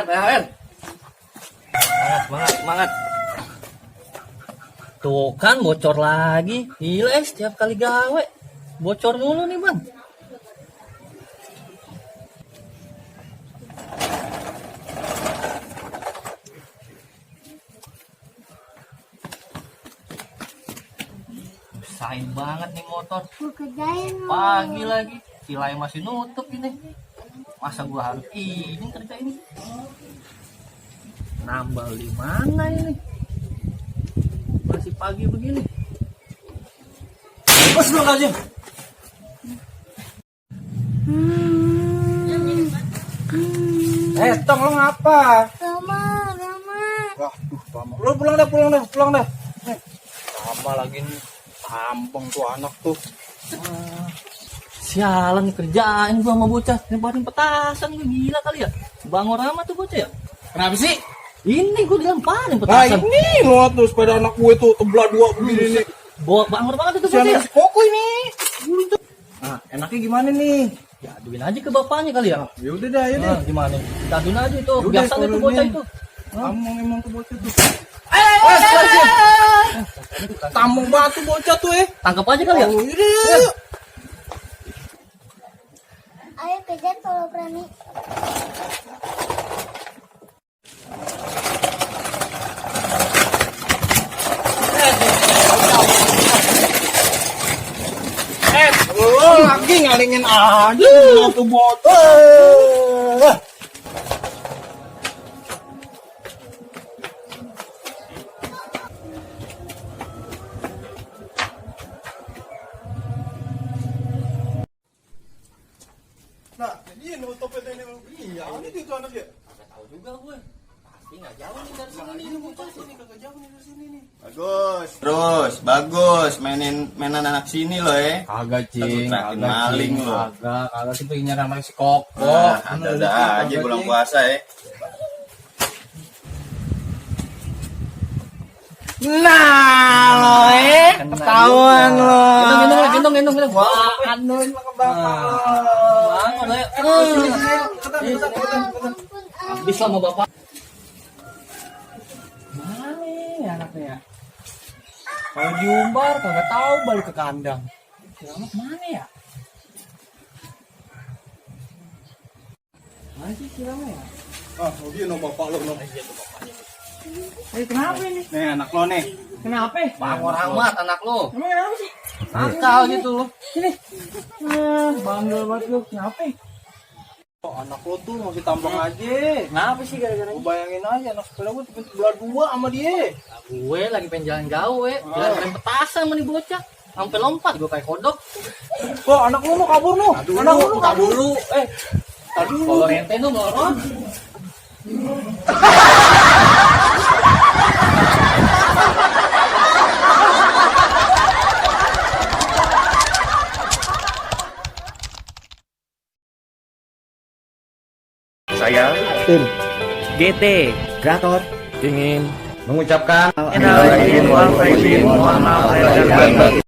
THR. Semangat. Tuh kan bocor lagi. Gila setiap kali gawe bocor mulu nih bang. Sayang banget nih motor. Pagi lagi, silai masih nutup ini. Masa gua harus ini kerja ini? Nambal di mana ini? Masih pagi begini. Bos dong aja. Tong lo ngapa? Rama. Wah, Rama. Lo pulang dah. Rama lagi nih. Tampang tuh anak tuh. Sialan nih kerjaan gua sama bocah. Nempatin petasan gua gila kali ya. Bang Rama tuh bocah ya. Kenapa sih? Ini gua dilemparin Nah petasan. ini lo tuh sepeda anak gue tuh tebelah dua begini nih. Bangor banget itu Si bocah ya. anak si Koko ini. Nah, enaknya gimana nih? Ya aduin aja ke bapaknya kali ya. Ya udah dah, Nah, gimana? Kita aduin aja itu. Yaudah, Biasa itu kalau bocah ini. itu. Kamu emang tuh bocah tuh. Tambang batu bocah tuh Tangkap aja kali ya. Oh, yaudah. Ayo kejar kalau berani. Lo lagi ngalingin aja tuh bocah. Nah, ini nutupnya ini. Iya, ini itu anaknya. Nggak tahu juga gue. Pasti nggak jauh nih dari sini nih bocah. Ini kagak jauh nih dari sini nih. Bagus mainan anak sini loh Kagak cing, maling lo. Kagak sih pengen nyari sama si Koko. Nah, ada aja bulan puasa Nah, lo ketahuan lo. Gendong. Wah, anuin sama bapak lo. Bangor ya. Habis sama bapak. Mana nih anaknya ya? Kalau diumbar kagak tahu balik ke kandang. Selamat mana ya? Mana sih silangnya ya? Ah, dia no bapak lo no. Kenapa ini? Nih anak lo nih. Kenapa? Bangor amat anak lo. Emang kenapa sih? Nakal gitu lo. Sini. Bandel banget lo. Kenapa? Oh, anak lo tuh masih tambang aja. Kenapa sih gara-gara Gue bayangin aja anak sepeda gue tuh belah dua sama dia. gue lagi pengen jalan gawe, jalan petasan sama nih bocah. Sampai lompat gue kayak kodok. Kok anak lu mau kabur lu? Anak lu Tak dulu. tadi lu. Kalau ente tuh melorot. Saya GT Kreator ingin mengucapkan Mohon maaf lahir dan batin.